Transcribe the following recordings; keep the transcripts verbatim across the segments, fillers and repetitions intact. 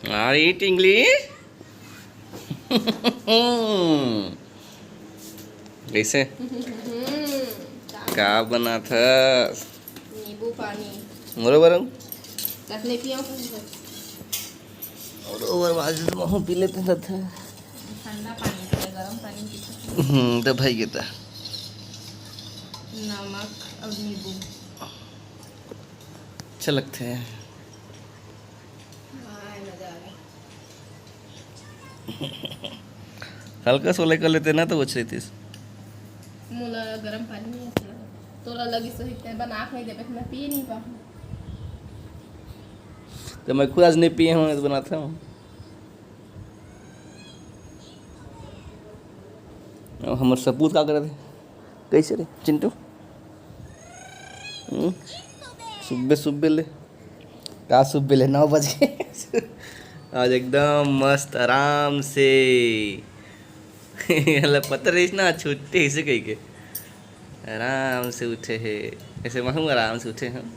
अरे टिंगली, कैसे? का बनात हस? नींबू पानी। मोरो बर। कतने पियो? मोरो बर, आज तो महू पी लेते रहते। ठंडा पानी पिए, गरम पानी पीते। हम्म, तो भाई के तो नमक और नींबू। अच्छा लगते हैं। हल्का सोले कर लेते ना, तो वो अच्छी रहती। मोला गरम पानी नहीं अच्छा लगा। तोला लगी सही, ते बना के नहीं देबे, मैं पी नहीं पाऊँ। तो मैं खुद आज नहीं पिए हूँ, तो बनाता हूँ। अब हमर सपूत का करत हे? कैसे रे चिंटू? हम्म? सुबह सुबह ले, का सुबह ले, नौ बज गए। आज एकदम मस्त आराम से। एला पता रहिस ना, छुट्टी हे कहिके आराम से उठे हे। ऐसे महू आराम से उठे हन।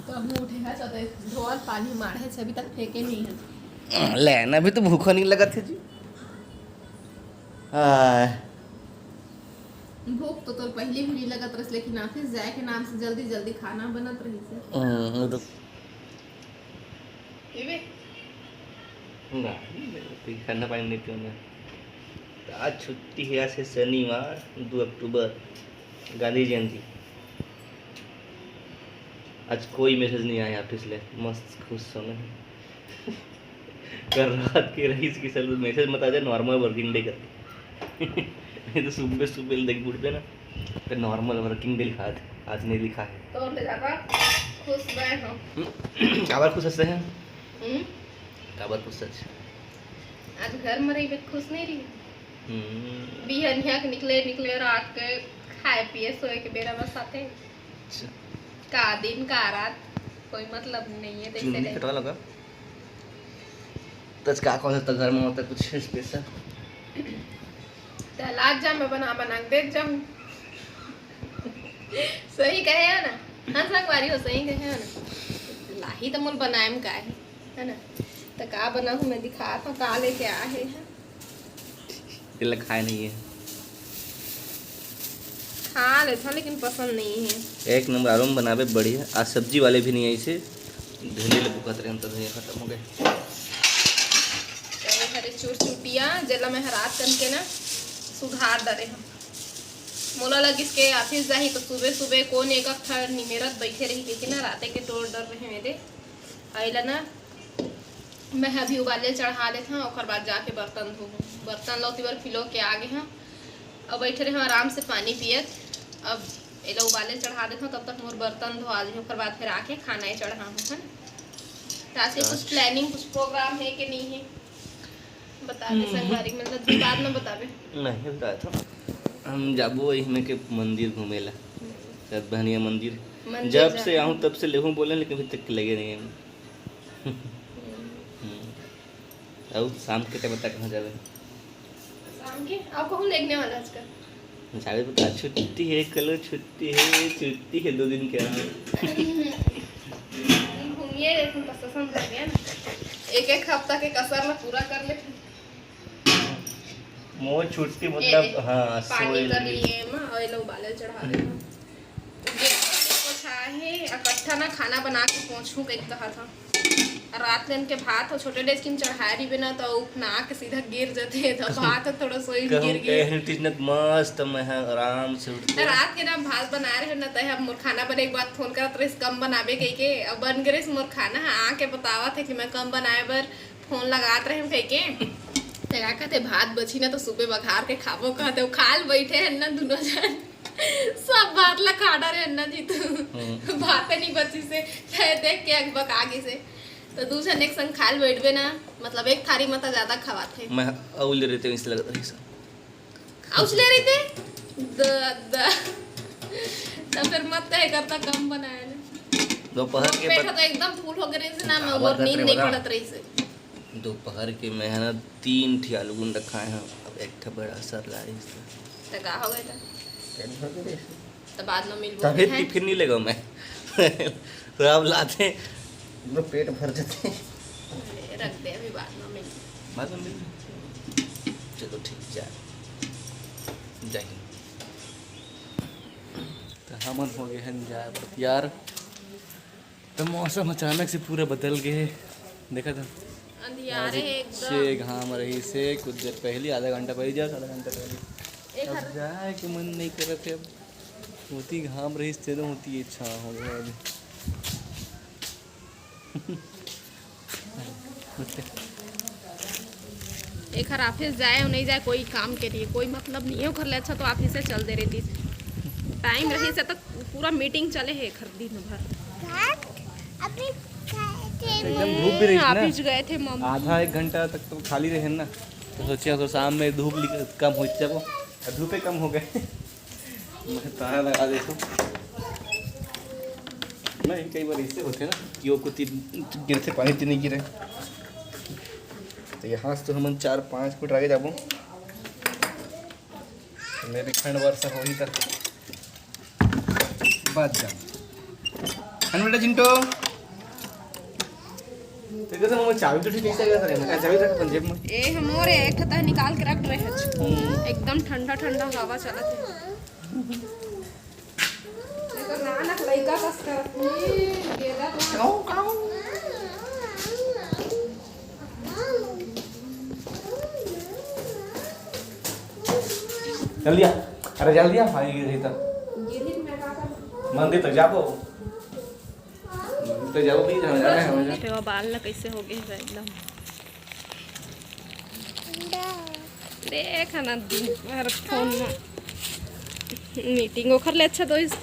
तो अभी उठे हे, तो धोवत पानी मारे हे, अभी तक फेंके नहीं है। ले ना, अभी तो भूखा नहीं लगत हे जी। हाँ। भूख तो तोर पहले भी नहीं लगत रहिस, लेकिन ऑफिस जाए के नाम से जल्दी जल्दी खाना बनत रहिस हे। हम्म, वो तो पीबे? ना, ठंडा पानी नहीं पीऊँगा। तो आज छुट्टी है, आज है शनिवार, दो अक्टूबर, गांधी जयंती। आज कोई मैसेज नहीं आया ऑफिस ले, मस्त खुश समय है। कल रात के रहिस कि सर मैसेज मत आ जाए, नॉर्मल वर्किंग डे करके। नहीं तो सुबह सुबह देख उठबे ना, तो नॉर्मल वर्किंग डे लिखा है, आज नहीं लिखा है। तो ले जाता खुश बैठ हो। काबर खुश हंसते हैं? हम्म? काबर खुश हंस? आज घर में रहिबे, खुश नहीं रही। हम्म। बिहनिया के निकले, निकले रात के खाए पिए सोए के बेरा बस आते। अच्छा। का दिन का रात कोई मतलब नहीं है, जैसे चुन्नी नहीं। कटवा लगा। तो आज का कौन सा घर में होता कुछ स्पेशल? तो लाग जा, मैं बना बना के देख जाऊँ। सही कहे है ना? हाँ संगवारी हो, सही कहे है ना? लाही तो मोल बनाए में का है, है ना? तो का बना हूँ मैं दिखात हूँ, का लेके आ है। तेला खाए नहीं है। खा लेथन, लेकिन पसंद नहीं है। एक नंबर आलू में बनाबे बढ़िया। आज सब्जी वाले भी नहीं आइसे, धनिया ले बुकत रहे, तो धनिया खत्म हो गए। तो हरे चुरचुटिया, जेला मैं रात कन के ना सुधार डरे हूँ। मोला लगिस के ऑफिस जाही, तो सुबह सुबह कौन एक ठा निमेरत बैठे रही, कहिके ना राते के टोर डर रहे मेरे। अइला ना मैं अभी उबाले चढ़ा लेत हूँ, ओकर बाद जाके बर्तन धोहूँ। बर्तन लो तिबर फिलो के आगे हूँ। अब बैठे रहे आराम से पानी पियत। अब एला उबाले चढ़ा देत हूँ, तब तक मोर बर्तन धोआ जाही, ओकर बाद फिर आके खाना ही चढ़ाहूँ, है ना? तो आज के कुछ अच्छा। प्लानिंग, कुछ प्रोग्राम है कि नहीं है, बता दे। हम्म। संगवारी, मतलब, बाद में बताबे। नहीं, बताए तो हम जाबो इहमे के मंदिर घूमे ला, हम्म। सतबहनिया मंदिर। मंदिर जब से जाना। आऊँ तब से लेहूँ बोले, लेकिन अभी तक लगे नहीं है। हम्म। हम्म। अउ शाम के टाइम तक कहाँ जाबे? शाम के? अउ कहूँ देखने वाला आजकल? जाबे बता, छुट्टी है, कल छुट्टी है, छुट्टी है दो दिन के। घूमिए लेकिन प्रशासन कर दिया ना। एक एक हफ्ता के कसर ला पूरा कर ले। मोर छुट्टी ये मतलब, देख, हाँ, पानी सोए कर लगी। लिए माँ, और ये लो उबाले चढ़ा दे। गेट पोछा है, इकट्ठा ना खाना बना के पहुँचूँ कहीं कहा था। रात कन के भात हो, छोटे डेचकी में चढ़ाए रहिबे ना, तो उफना के सीधा गिर जथे, तो भात हो थोड़ा सोई कहूँ गिर गिर। कहे टीचनत मस्त मैं है, आराम से उठ के। रात के ना भात बना रहे हो ना, तय अब मोर खाना बने के बाद फोन करत रहिस, कम बनाबे कहिके। अब बन गए मोर खाना, आके बतावत है कि मैं कम बनाए बर फोन लगात रहे कहिके। ते का कहते, भात बची ना तो सुबह बघार के खाबो कहते, वो खाल बैठे हैं ना दोनों जन। सब भात ला खा डारे हन ना जीतू। हम्म। भात नहीं बची से, चाहे देख के अगबक आगे से। तो दू झन एक संग खाल बैठबे ना, मतलब एक थारी में तो ज्यादा खवाथे। मैं अउल रहिते, इसलिए लगत रहिस। अउल रहिते? The, the. तो फिर मत कहे करता कम बनाए ले। दोपहर के पेट बत-, तो एकदम फुल हो गए रहिस ना, मैं आवाज और नींद नहीं पड़त रहिस। दोपहर के मैं है ना तीन ठी आलू गुंडा खाए हैं, अब एक ठा बड़ा सर ला रही है। तो का हो गया था? पेट भर के रहिस। तो बाद में मिलबो तभी है। टिफिन नहीं लेगा मैं। तो अब लाते हमरो पेट भर जाथे। रख दे, अभी बाद में मिल। बाद में मिल। चलो ठीक, जा, जय हिंद। तो हमन हो गए हैं जा यार। तो मौसम अचानक से पूरा बदल गए हे। देखा था, अंधियारे आज हे एकदम। अच्छे घाम रहिस हे, कुछ देर पहली, आधा घंटा पहली, just आधा घंटा पहली। एक अब हर- जाए के मन नहीं करत हे। अब होती घाम रहिस, तेनो होती इच्छा हो गया अभी। एखर ऑफिस जाए और नहीं जाए, कोई काम के लिए कोई मतलब नहीं है। ओखर ले अच्छा तो ऑफिस से चल दे रही थी। टाइम रहे से तक पूरा मीटिंग चले है एखर दिन भर। अभी एकदम धूप भी रही ना। ऑफिस गए थे मम्मी। आधा एक घंटा तक तो खाली रहे ना, तो सोचिए तो शाम में धूप निकल, कम हो जाए वो, और धूपे कम हो गए। मैं ताला लगा देता हूँ। नहीं, कई बार ऐसे होते ना कि वो कुछ गिरते पानी तो नहीं गिरे। तो यहाँ से तो हमन चार पाँच फुट आगे जाबो। मैं भी खंड वर्षा होही त बात जा। खंड बेटा चिंटो। तो कहते मम्मी चाबी तो ठीक नहीं चल रहा था, चाबी रख अपन जेब में। ए हमोर एक ठता निकाल के रख रहे हैं। एकदम ठंडा ठंडा हवा चलत है। ये तो नानक लइका कस करत हे, गेदा तो। जल्दी आ, अरे जल्दी आ, पानी गिर रही था। मंदिर तक जाबो, मंदिर तक जाबो, please, हमें जाना है, हमें जाना है। बाल ना कैसे हो गए हैं एकदम। देख ना, दिन भर फोन में मीटिंग। ओखर ले अच्छा तो इस, अ,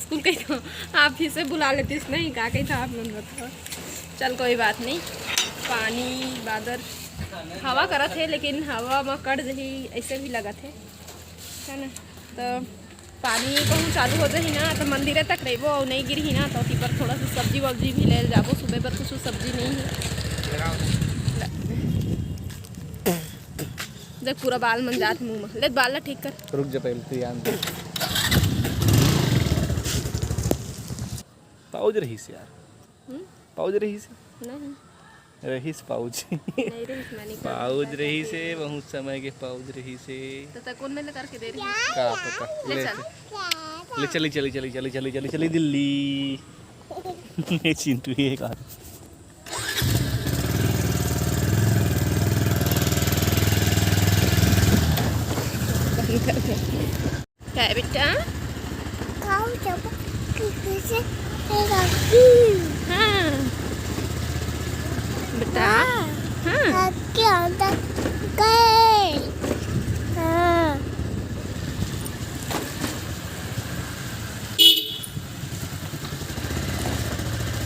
स्कूल के तो आप ही से बुला लेतीस नहीं, का कही था आप मन बताओ। चल, कोई बात नहीं। पानी, बादर, हवा करत है, लेकिन हवा में कट जही, ऐसे भी लगत है, है ना? तो पानी कहूँ चालू हो जाही ना, तो मंदिरे तक रहिबो, और नहीं गिरही ना, तो ओती बर थोड़ा सा सब्जी वब्जी भी ले जाबो। सुबह बर कुछ सब्जी नहीं है। देख, पूरा बाल मन जात मुंह में। ले, बाल ला ठीक कर। रुक जा, पहले तू ध्यान दे। पाउज रहीस यार। हम्म? पाउज रहीस? नहीं। रहीस पाउज। नहीं रहीस, मैं नहीं करती। पाउज रहीस हे, बहुत समय के पाउज रहीस हे। तो तै कौन में ले करके दे रही? का पता। ले ले चल। ले चली, चली, चली, चली, चली, चली, चली दिल्ली। ये चिंटू, ये एक हाथ। क्या है बेटा? खाओ जब किसी से हाँ। बेटा। हाँ। हाँ। के अंदर गए। हाँ।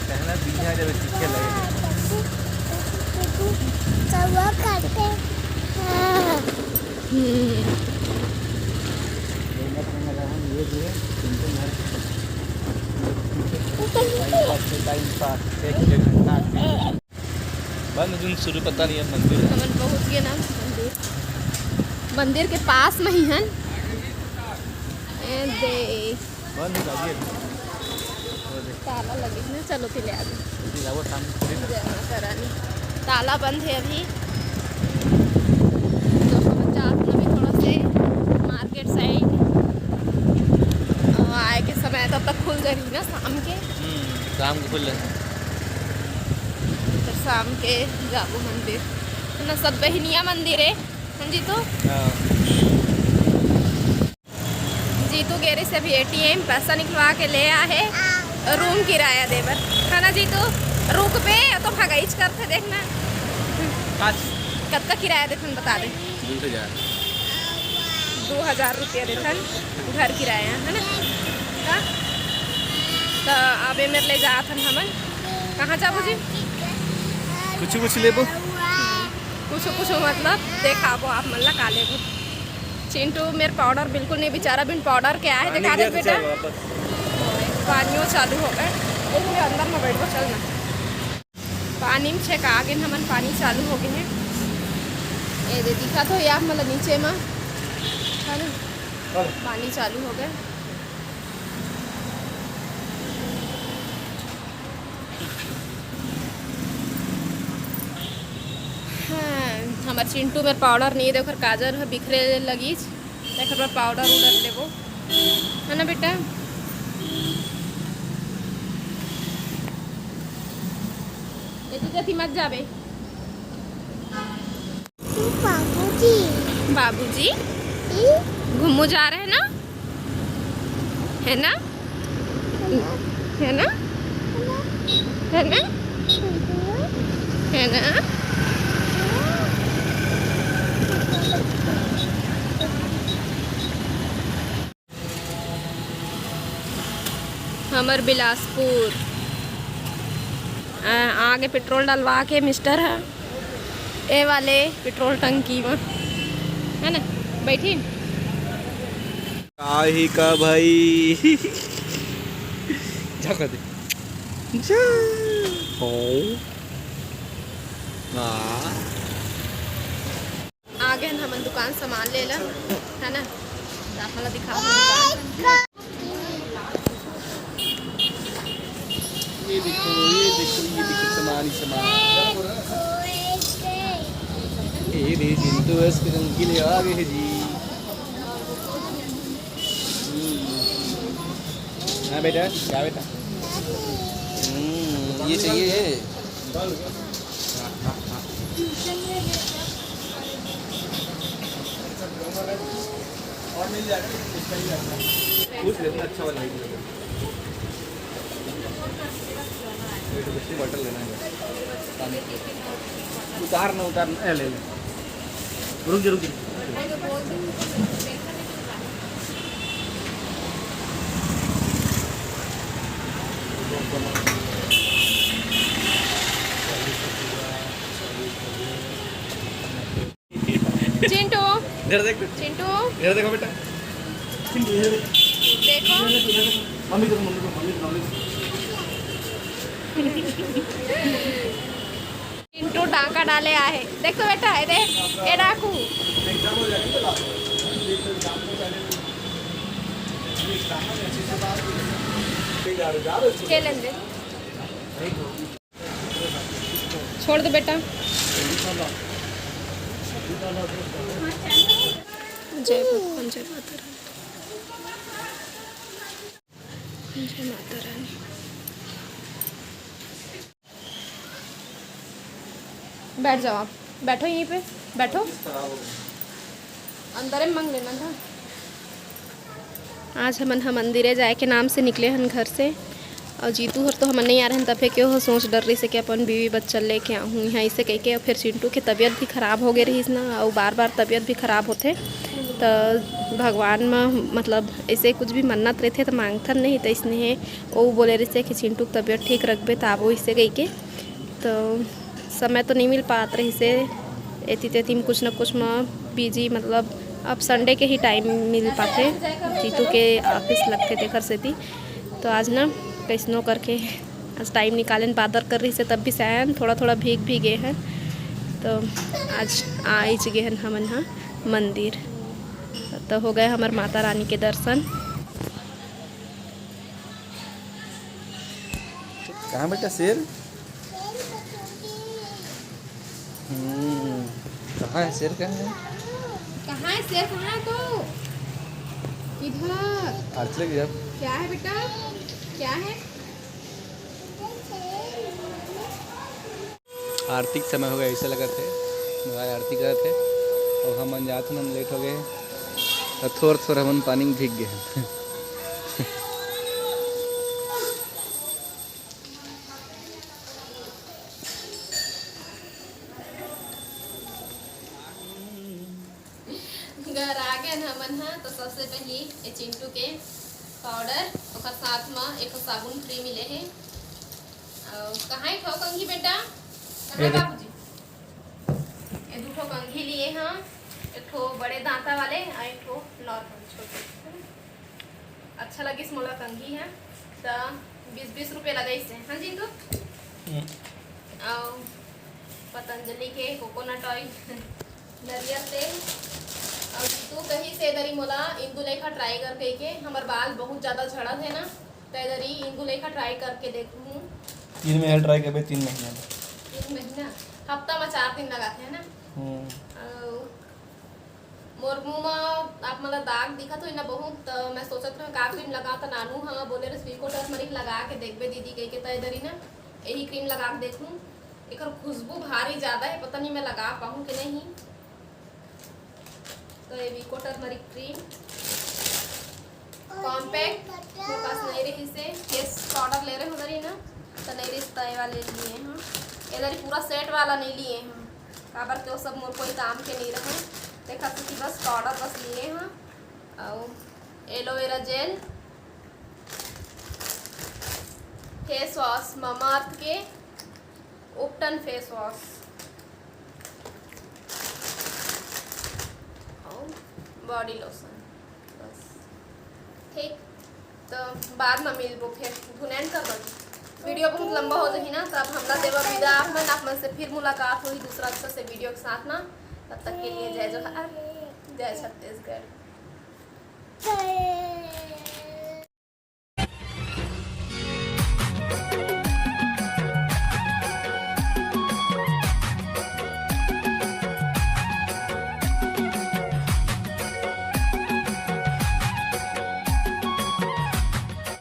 कहना बीहा जब सीखे लगे। सब करते हैं। हम्म। ये मत समझ रहा हूँ, ये जो है, तुमको घर टाइम पास, टाइम पास, एक डेढ़ घंटा। बंद दिन शुरू, पता नहीं है मंदिर। हमन पहुंच गए ना मंदिर, मंदिर के पास में ही हन। ए दे। बंद हो जाइए। वो दे। ताला लगे ना, चलो फिर ले आगे। फिर आओ, शाम को फिर। जय माता रानी। ताला बंद है अभी। तो हम जात ना भी थोड़ा से मार्केट साइड। अ, आए के समय तब तक खुल जाही ना शाम के। हम्म, शाम को खुल जाही। तो शाम के जाबो मंदिर। है ना, सब बहिनिया मंदिर है। हाँ जी, तो हाँ। जीतू गे रहिस अभी एटीएम, पैसा निकलवा के ले आ हे, रूम किराया दे बर, है ना जीतू? रुकबे तो भगाईच करथे, देखना। आज कतका किराया देथन बता दे। दू हजार। दू हजार रुपया देथन घर किराया, है ना? का? तो अब ए मेर ले जात हन हमन। कहाँ जाबो जी? कुछ कुछ लेबो? कुछ कुछ मतलब देखाबो आप मन ला का लेबो। चिंटू मेर पाउडर बिल्कुल नहीं, बेचारा बिन पाउडर के आए, दिखा दे बेटा। पानियो चालू हो गए, देखो अंदर में बैठो, चल ना। पानी में छेका आगे हमन, पानी चालू हो गए हैं। ये दे दिखा तो ये आप मतलब नीचे में, है ना, पानी चालू हो गए। अउ चिंटू मेर पाउडर नइ हे, ओकर काजर ह बिखरे लगिस, एकर बर पाउडर उडर लेबो, है ना बेटा? एती तेती मत जाबे। बाबूजी। बाबूजी? ई? घूमू जा रहे हैं ना? है ना? है ना? है ना? है ना? हमर बिलासपुर। आ, आगे पेट्रोल डलवा के मिस्टर ह, ए वाले पेट्रोल टंकी म, है ना, बैठी। काहे का भाई? झाका दे। जा। हो। हाँ। आ गेन हमन दुकान सामान ले ला, है ना? त आप मन ला दिखाओ दुकान। ये देखो, ये देखो, ये देखो, सामान ही सामान। ये रे, जिंटू बस के रंगीले आ गए हैं जी। हम्म। हाँ बेटा, क्या बेटा? हम्म, ये चाहिए ये। और मिल जाएगा, इसका ही आता है। पूछ लेते हैं, अच्छा वाला है। ये तो बच्चे बॉटल लेना है बस। पानी की। उतार ना, उतार ना, ए, ले ले। रुक जा, रुक जा। चिंटू। इधर देख। चिंटू। इधर देखो बेटा। देखो। मम्मी को, मम्मी को, मम्मी को, मम्मी को। चिंटू डाका डाले आहे। देख तो बेटा, ये देख, ये डाकू। खेलन दे। छोड़ दे बेटा। जय भगवान, जय माता रानी, जय माता रानी। बैठ जाओ आप, बैठो यहीं पे, बैठो। अंदर में मांग लेना था। आज हमन ह मंदिरे जाए के नाम से निकले हन घर से, अउ जीतू हर तो हमन नइ आ रहन, तभे के ओह सोच डर रहिस हे कि अपन बीवी बच्चा लेके आहूँ इहाँ, अइसे कहिके। अउ फेर चिंटू के तबीयत भी खराब हो गे रहिस ना, अउ बार बार तबीयत भी खराब होथे, त भगवान म, मतलब, अइसे कुछ भी मन्नत रहिथे, त मांगथन नहीं, त अइसने हे, ओ बोले रहिस हे कि चिंटू के तबीयत ठीक रखबे, त आबो, अइसे कहिके। त समय तो नइ मिल पात रहिस हे, एती तेती म कुछ न कुछ म बिजी, मतलब अब संडे के ही टाइम मिल पाथे। जीतू के ऑफिस लगथे तेखर सेती, तो आज ना कइसनो करके आज टाइम निकालेन, बादर कर रहिस हे तब भी सायन थोड़ा थोड़ा भीग भी गे हन, तो आज आइच गे हन हमन ह मंदिर। तो हो गए हमर माता रानी के दर्शन। कहाँ बेटा शेर? हम्म, कहाँ है शेर, कहाँ है? कहाँ है शेर, कहाँ है तो? इधर। आरती लग गया। क्या है बेटा? क्या है? आरती के समय हो गया, ऐसा लगत हे। भाई आरती करत हे, अउ हमन जात हन, हम लेट हो गए, अउ थोर थोर हमन पानी में भीग गए। घर आ गए हमन ह, तो सबसे पहली ये चिंटू के पाउडर, ओकर साथ म एक ठो साबुन फ्री मिले हे। अउ कहाँ एक ठो कंघी बेटा? कहाँ ये देख। बाबूजी? ये दू ठो कंघी लिए ह, एक ठो बड़े दांता वाले अउ एक ठो नॉर्मल छोटे। अच्छा लगिस मोला कंघी ह, त बीस बीस रुपये लगाइस हे। हाँ जीतू? हम्म। अउ पतंजलि के कोकोनट ऑयल, नरियर तेल। अउ जीतू कहिस हे दरी मोला इंदू लेखा ट्राई कर कहिके, हमर बाल बहुत ज्यादा झड़त हे ना, त ए दरी इंदू लेखा ट्राई करके देखहूँ। तीन महीना ट्राई करबे, तीन महीना। तीन महीना, हफ्ता में चार दिन लगाथे, है ना? हम्म। अउ मोर मुंह में आप मन ला दाग दिखत होही ना बहुत, त मैं सोचत रहेंव का क्रीम लगावंव, त नानू ह बोले रहिस, वीको टर्मरिक लगा के देखबे दीदी कहिके, त ए दरी ना यही क्रीम लगा के देखहूं। एकर खुशबू भारी ज्यादा हे, पता नहीं मैं लगा पाहूं कि नहीं। तो ये वीको टर्मरिक क्रीम कॉम्पैक्ट मोर पास नहीं रहिस हे, फेस पाउडर ले रहे हो दरी ना, तो नहीं रहिस, त ये वाले लिए हंव। ए दरी पूरा सेट वाला नहीं लिए हंव, काबर के वो सब मोर कोई काम के नहीं रहे। देखा तो कि बस पाउडर बस लिए हंव, अउ aloe vera gel, face wash Mamaearth के, उपटन फेस वॉश अउ बॉडी लोशन, बस। ठीक, तो बाद में मिलबो फिर, धुन एंड कर दो। वीडियो बहुत लंबा हो जाही ना, तो अब हमला देवा विदा। आप मन, आप मन से फिर मुलाकात होही दूसरा अच्छा से वीडियो के साथ ना। तब तक के लिए जय जोहार, जय छत्तीसगढ़।